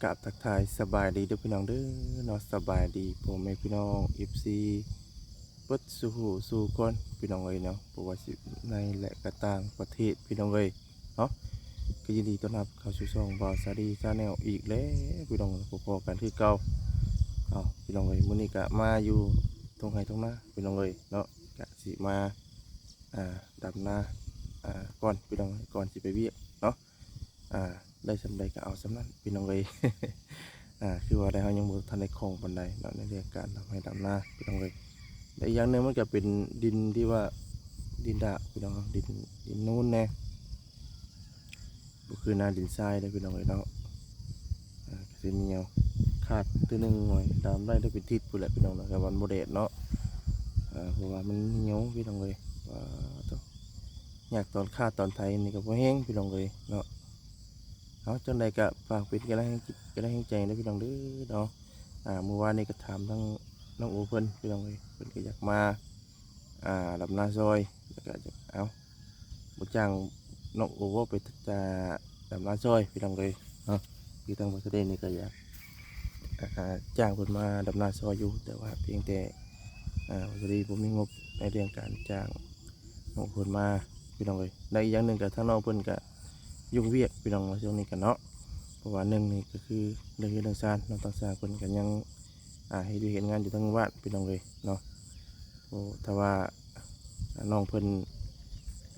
ກາບທັກທາຍສະບາຍດີເດີພີ່ນ້ອງເດີເນາະ, ສະບາຍດີພໍ່ແມ່ພີ່ນ້ອງເອັຟຊີເບິດສູ່ຜູ້ສູ່ຄົນພີ່ນ້ອງເອີຍເນາະ, ບໍ່ວ່າຊິໃນ ແລະ ກະຕ່າງປະເທດພີ່ນ້ອງເອີຍເນາະ. ກໍຍິນດີຕ້ອນຮັບເຂົ້າສູ່ຊ່ອງບ່າວສາລີ Channel ອີກແລ້ວພີ່ນ້ອງ, ພໍ້ໆກັນຄືເກົ່າ. ເອົ້າ ພີ່ນ້ອງເອີຍ ມື້ນີ້ກະມາຢູ່ທົ່ງໄຮ່ທົ່ງນາພີ່ນ້ອງເອີຍເນາະ, ກະຊິມາ ອ່າ ດຳນາ ອ່າ ກ່ອນພີ່ນ້ອງເອີຍ ກ່ອນຊິໄປວຽກເນາະ. ອ່າ ໄດ້ສ່ຳໃດກໍເອົາສ່ຳນັ້ນພີ່ນ້ອງເອີຍ. ອ່າ ຄືວ່າໄດ້ ເຮົາຍັງບໍ່ທັນໄດ້ຄ່ອງປານໃດເນາະ ໃນເລື່ອງການດຳໄຮ່ດຳນາພີ່ນ້ອງເອີຍ. ແລະ ອີກຢ່າງໜຶ່ງມັນກໍເປັນດິນທີ່ວ່າ ດິນດາກພີ່ນ້ອງເນາະ, ດິນ ດິນນູນແດ່, ບໍ່ຄືໜ້າດິນຊາຍເດ້ພີ່ນ້ອງເອີຍເນາະ. ອ່າ ກໍຊິໜຽວ ຂາດເທື່ອໜຶ່ງໜ່ວຍ ດຳໄດ້ໄດ້ເປັນທິດພຸ້ນແຫຼະພີ່ນ້ອງເນາະ, ຖ້າມັນບໍ່ແດດເນາະ. ອ່າ ເພາະວ່າມັນໜຽວພີ່ນ້ອງເອີຍ. ອ່າ ໂທ້ ຍາກຕອນຄາດຕອນໄຖນີ້ກໍພໍແຮງພີ່ນ້ອງເອີຍເນາະ. ເອົາ ຈັ່ງໃດກໍຝາກເປັນກຳລັງແຮງຈິດ ກຳລັງແຮງໃຈເດີພີ່ນ້ອງເດີເນາະ. ອ່າ ມື້ວານນີ້ກໍຖາມທາງນ້ອງໂອເພິ່ນພີ່ນ້ອງເອີຍ, ເພິ່ນກໍຢາກມາ ອ່າ ດຳນາຊ່ອຍ ແລ້ວກໍຢາກ ເອົາ ບໍ່ຈ້າງນ້ອງໂອບໍ່ໄປ ຈະດຳນາຊ່ອຍພີ່ນ້ອງເອີຍເນາະ. ຄືທາງບ່າວສາລີນີ້ກໍຢາກ ອ່າ ຈ້າງເພິ່ນມາດຳນາຊ່ອຍຢູ່, ແຕ່ວ່າພຽງແຕ່ ອ່າ ບ່າວສາລີບໍ່ມີງົບໃນເລື່ອງການຈ້າງນ້ອງເພິ່ນມາພີ່ນ້ອງເອີຍ. ແລະ ອີກຢ່າງໜຶ່ງກໍທາງນ້ອງເພິ່ນກໍຫຍຸ້ງວຽກພີ່ນ້ອງເນາະ ຊ່ວງນີ້ກໍເນາະ, ເພາະວ່າໜຶ່ງນີ້ກໍຄືເລື່ອງເຮືອນເລື່ອງຊານເນາະ, ທາງຊ່າງເພິ່ນກໍຍັງ ອ່າ ເຮັດວຽກເຮັດງານຢູ່ທາງບ້ານພີ່ນ້ອງເອີຍເນາະ. ໂອ້ ຖ້າວ່າ ອ່າ ນ້ອງເພິ່ນ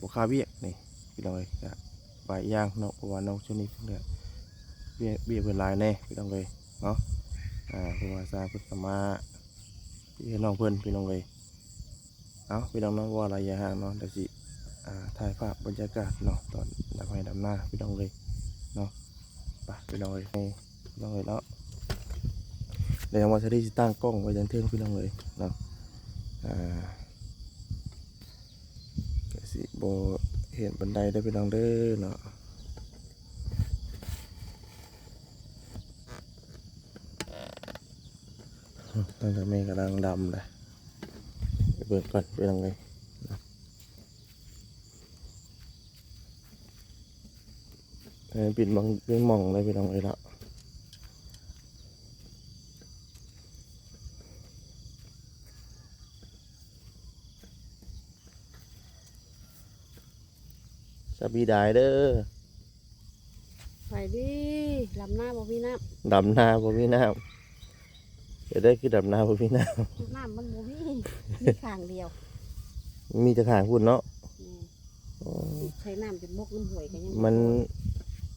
ບໍ່ຄາວຽກນີ້ພີ່ນ້ອງເອີຍ ກະໄປຢ່າງເນາະ, ເພາະວ່ານ້ອງຊ່ວງນີ້ເພິ່ນກະວຽກ ວຽກເພິ່ນຫຼາຍແດ່ພີ່ນ້ອງເອີຍເນາະ. ອ່າ ເພາະວ່າຊ່າງເພິ່ນກະມາເຮັດໃຫ້ນ້ອງເພິ່ນພີ່ນ້ອງເອີຍ. ເອົາ ພີ່ນ້ອງເນາະ ບໍ່ວ່າຫຼາຍຢ່າງເນາະ, ດຽວຊິ ອ່າ ຖ່າຍພາບບັນຍາກາດເນາະ ຕອນດຳໄຮ່ດຳນາພີ່ນ້ອງເອີຍເນາະ. ໄປພີ່ນ້ອງເອີຍ ໃຫ້ພີ່ນ້ອງເອີຍເນາະ. ແລ້ວວ່າຊິໄດ້ ຊິຕັ້ງກ້ອງໄວ້ທາງເທິງພີ່ນ້ອງເອີຍເນາະ. ອ່າ ກະຊິບໍ່ເຫັນປານໃດເດີພີ່ນ້ອງເດີເນາະ. ທາງເຈົ້າແມ່ກຳລັງດຳລະ, ໄປເບິ່ງກ່ອນພີ່ນ້ອງເອີຍ. ເອີ ເປັນບາງ ເປັນໝ່ອງເລີຍພີ່ນ້ອງເອີຍເນາະ. ສະບາຍດີເດີ. ໄປດີ ດຳນາບໍ່ມີນ້ຳ ດຳນາບໍ່ມີນ້ຳ. ເຮັດໄດ້ຄືດຳນາບໍ່ມີນ້ຳ ນ້ຳມັນບໍ່ມີ ມີຂ້າງດຽວ ມີແຕ່ຂ້າງພຸ້ນເນາະ. ແມ່ນ ໂອ້ ໃຊ້ນ້ຳຈົນບົກນ້ຳຫ້ວຍກໍຍັງ ມັນ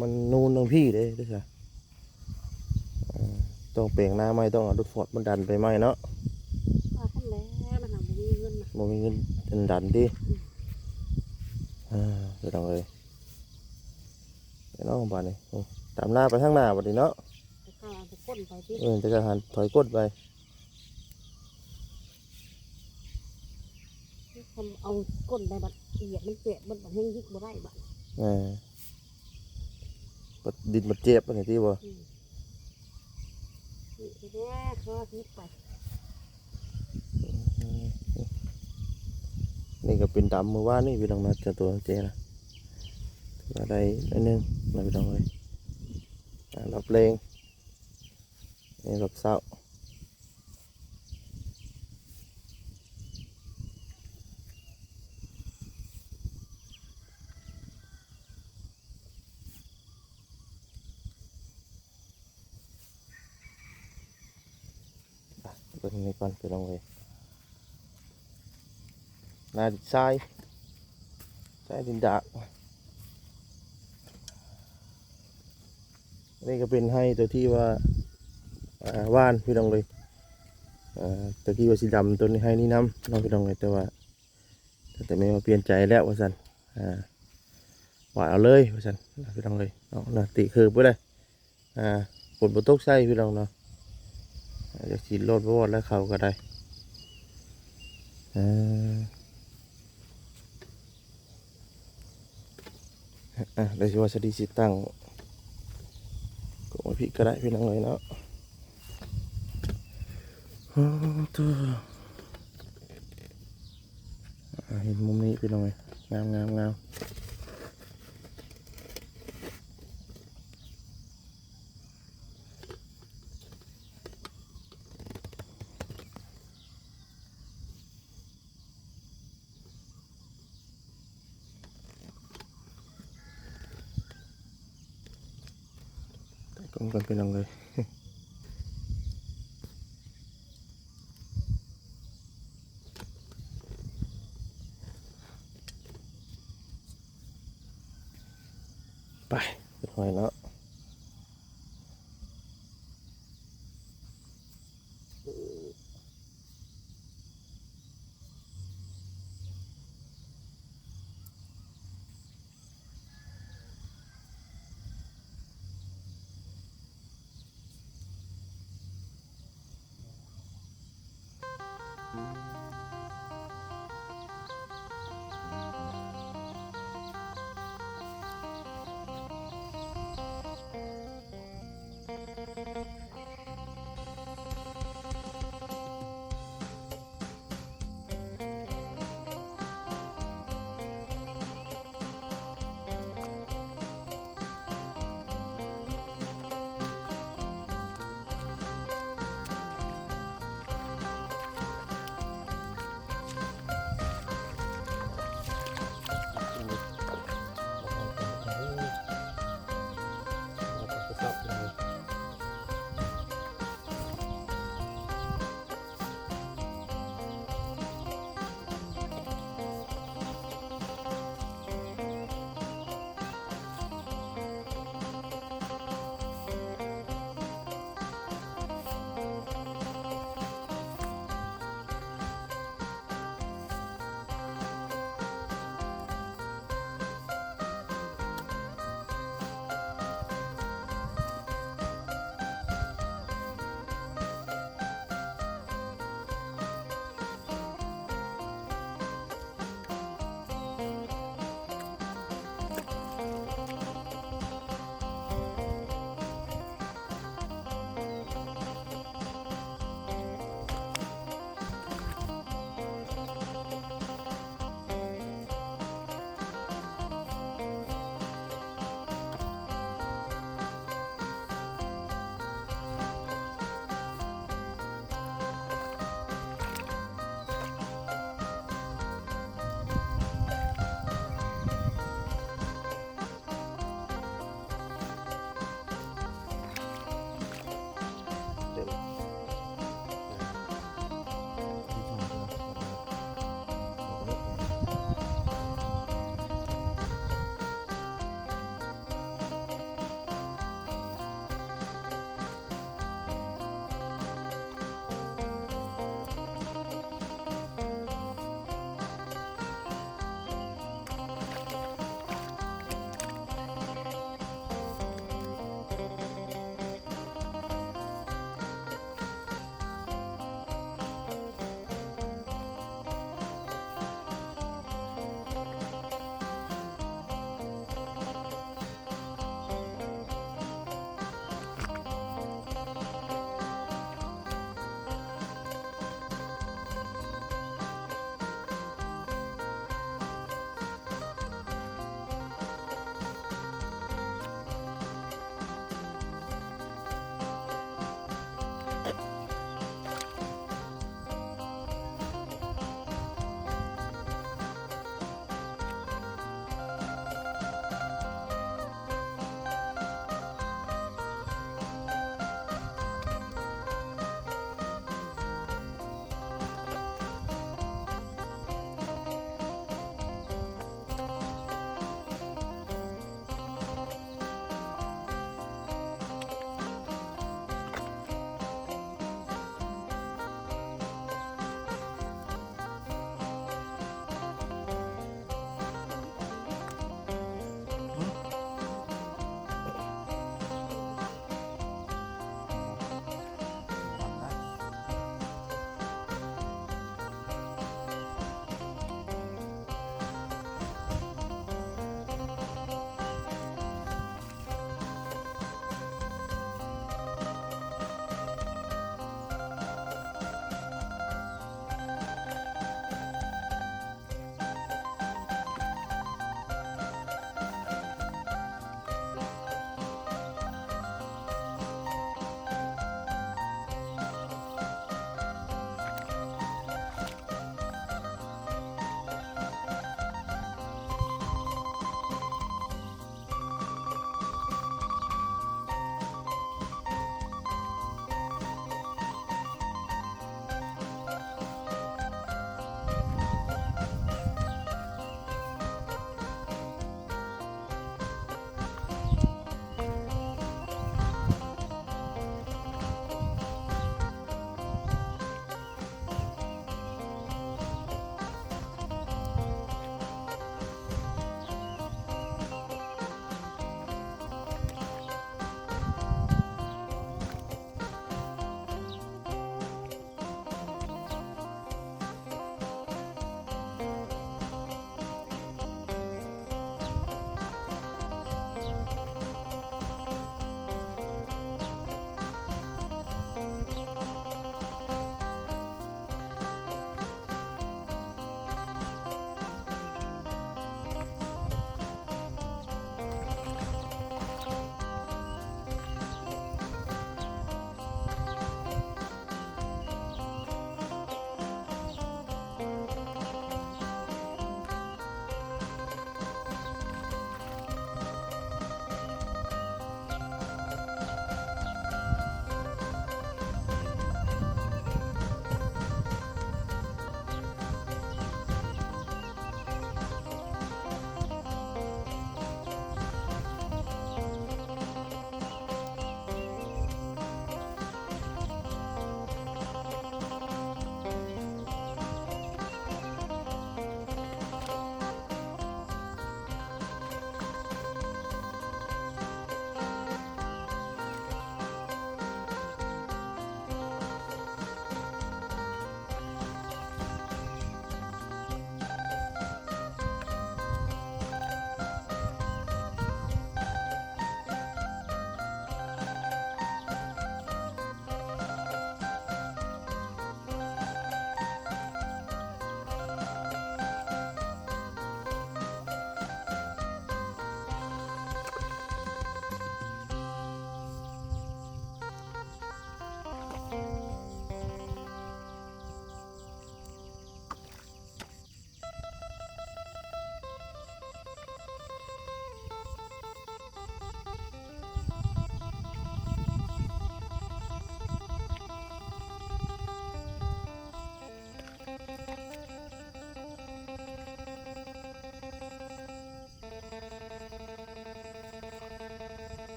ມັນນູນທັງພີເດ້ ເດ້ຊະ. ເອີ ຕ້ອງແປງນາໃໝ່ ຕ້ອງເອົາລົດຟອດມາດັນໄປໃໝ່ເນາະ. ວ່າຊັ້ນແຫຼະ ມັນຫາບໍ່ມີເງິນນະ ບໍ່ມີເງິນດັນຕິ. ອືມ ເອີ ພີ່ນ້ອງເອີຍ ເນາະ ບາດນີ້ ໂອ້ ຕາມໜ້າໄປທາງໜ້າບາດນີ້ເນາະ. ແຕ່ເກົ່າເອົາແຕ່ກົ້ນໄປຕິ ເອີ ແຕ່ກໍຫັນຖອຍກົ້ນໄປ ເອົາກົ້ນໄປບັດຢຽບມັນແຈບ ມັນບັດແຮງຢິກບໍ່ໄດ້ບັດ. ເອີ ບັດດິນມັນເຈັບບັດນີ້ຕິບໍ່. ອືມ ນີ້ແຫຼະ ຂໍຕິດໄປ. ນີ້ກໍເປັນດຳມື້ວານນີ້ພີ່ນ້ອງເນາະ ຈາກຕົວເຈນະ ຖືວ່າໄດ້ໜ້ອຍໜຶ່ງນະພີ່ນ້ອງເອີຍ. ອ່າ ລອບແລງ ນີ້ລອບເຊົ້າ. ອ່ະ ເບິ່ງນີ້ກ່ອນພີ່ນ້ອງເອີຍ ໜ້າດິນຊາຍ ຊາຍດິນດາກ. ນີ້ກໍເປັນໄຮ່ຕົວທີ່ວ່າ ອ່າ ຫວ່ານພີ່ນ້ອງເອີຍ ເອີ ຕົວທີ່ວ່າຊິດຳຕົວນີ້ ໄຮ່ນີ້ນຳເນາະພີ່ນ້ອງເອີຍ. ແຕ່ວ່າ ແຕ່ແມ່ວ່າປ່ຽນໃຈແລ້ວວ່າຊັ້ນ ອ່າ ຫວ່ານເອົາເລີຍວ່າຊັ້ນ ພີ່ນ້ອງເອີຍເນາະ. ນະ ຕິເຄີບໄວ້ເລີຍ ອ່າ ຝົນບໍ່ຕົກໃສ່ພີ່ນ້ອງເນາະ. ອ່າ ຢາກຊິໂລດບໍ່ວອດແລ້ວເຂົາກໍໄດ້ ເອີ ອ່ະ ດຽວຊິວ່າສະດີຊິຕັ້ງ ກໍມາພີ້ກໍໄດ້ພີ່ນ້ອງເອີຍເນາະ. ໂອ້ ໂທ້ ອ່າ ເຫັນມຸມນີ້ພີ່ນ້ອງເອີຍ ງາມໆໆ. ກ່ອນພີ່ນ້ອງເອີຍ. ໄປ ເປັນຫອຍເນາະ.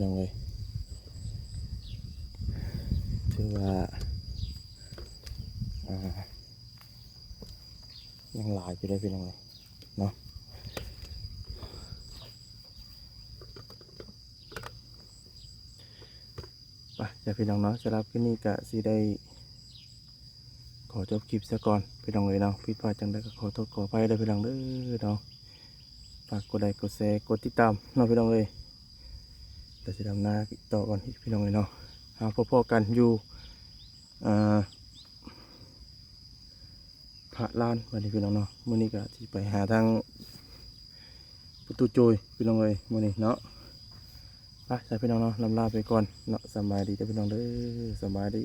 น้องเอ้ย ถือว่า อ่า ยังหลายอยู่เด้อพี่น้องเอ้ยเนาะ ไปจ้ะพี่น้องเนาะ สำหรับคลิปนี้ก็สิได้ขอจบคลิปซะก่อนพี่น้องเอ้ยเนาะ ผิดพลาดจั่งใดก็ขอโทษขออภัยเด้อพี่น้องเด้อเนาะ ฝากกดไลค์กดแชร์กดติดตามเนาะพี่น้องเอ้ย เดี๋ยวสิดำนาต่อก่อนอีกพี่น้องเอ้ยเนาะ เอาพบกันอยู่ อ่า พระลานบัดนี้พี่น้องเนาะ มื้อนี้ก็สิไปหาทางประตูโจยพี่น้องเอ้ย มื้อนี้เนาะ ไปจ้ะพี่น้องเนาะ ลำลาไปก่อนเนาะ สำบายดีเด้อพี่น้องเด้อ สำบายดี